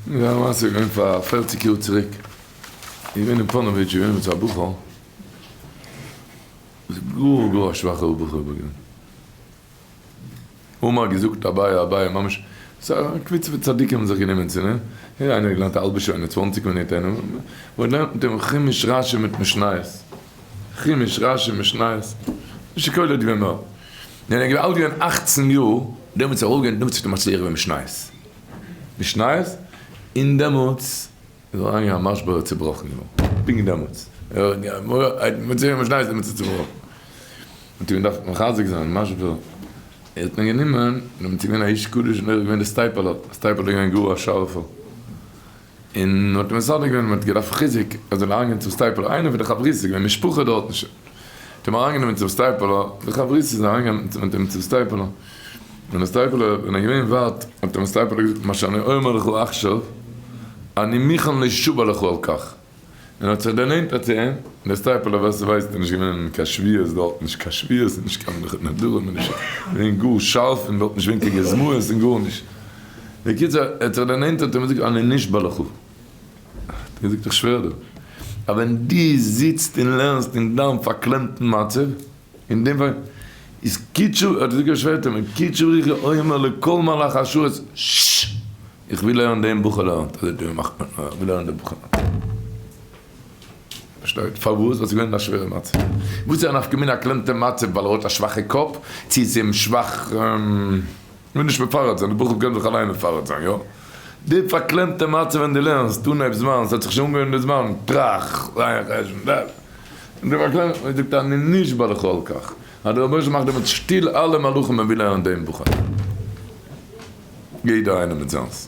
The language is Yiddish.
די מעשה איז געווען פאר פערציג יאר צוריק, איך געווען אין פאנאוויטש געווען מיט א בחור, גאר גאר א שוואכער בחור געווען, אמאל געזאגט אביי אביי ממש ס'איז א קבוצה פון צדיקים האבן זיך גענומען צו אים, איינער האט געלערנט א האלבע שעה איינער צוואנציג מינוט איינער מ'האט געלערנט מיט אים חומש רשי מיט משניות, חומש רשי משניות, נישט כולל געווען מער, ווען ער איז אלט געווען אכצן יאר דעמאלטס איז ער ארויפגעגאנגען דעמאלטס האט ער מצליח געווען משניות, משניות, און דעמאלטס איז ער אריינגעגאנגען א משבר צובראכן געווארן, פונקט דעמאלטס, מצליח געווען משניות דעמאלטס איז צובראכן. האט אים געדארפט מחזק זיין, משבר, ער האט מען גענומען, און האט געווען א איש קדוש און ער איז געווען די סטייפלער, סטייפלער איז געווען גאר א שארפער, און האט אים מסדר געווען, מען האט געדארפט חיזוק, ער זאל אריינגיין צום סטייפלער, איינער פון די חברותות איז געווען משפחה דארטן שוין, האט אים אריינגענומען צום סטייפלער, די חברותות איז אריינגעגאנגען מיט אים צום סטייפלער, און די סטייפלער ווען ער איז געווען ווייט, האט אים סטייפלער געזאגט, מה שאני אומר לך עכשיו, אני מוכן להישבע לך על כך. און האט זיך דערנענטערט צו אים, און דער סטייפלער ווער ס'ווייסט איז נישט געווען קיין שביעות דארט, נישט קיין שביעות און נישט קיין מנחת נדרים און נישט געווען גאר שארף און דארט נישט געווען קיין גזמאות און גארנישט. בקיצור ער האט זיך דערנענטערט און געזאגט אני נשבע לך, האט ער געזאגט איך שווער דיר אז ווען דו זיצט און לערנסט אין דיין פארקלעמטן מצב, אין דעם פאר איז קידשו, האט ער געזאגט ער שווערט אים, קידשו ריחי אומר לכל מלאך השרת, ששש! איך וויל הערן דעם בחור לערנט, אזוי האט ער געמאכט מיט מיר, איך וויל הערן דעם בחור לערנט. פארשטייט? פארוואס? ווייל ס'איז געווען א שווערע מצב. וואס איז א נפקא מינה א קלעמטע מצב ווייל ער האט א שוואכע קאפ, צו איז אים שוואך, כ'וויל נישט מפרט זיין, די בחור קען זיך אליין מפרט זיין, יא? די פארקלעמטע מצב ווען דו לערנסט אנהייב זמן, ס'האט זיך שוין אנגעהויבן די זמן, טראך, זיין חשבון, דאס. און די פארקלעמטע, זאגט אני נשבע לך על כך, אז דער רבונו של עולם מאכט דעמאלטס שטיל אלע מלאכים ווען וויל הערן דעם בחור. יעדער איינער מיט זיינס.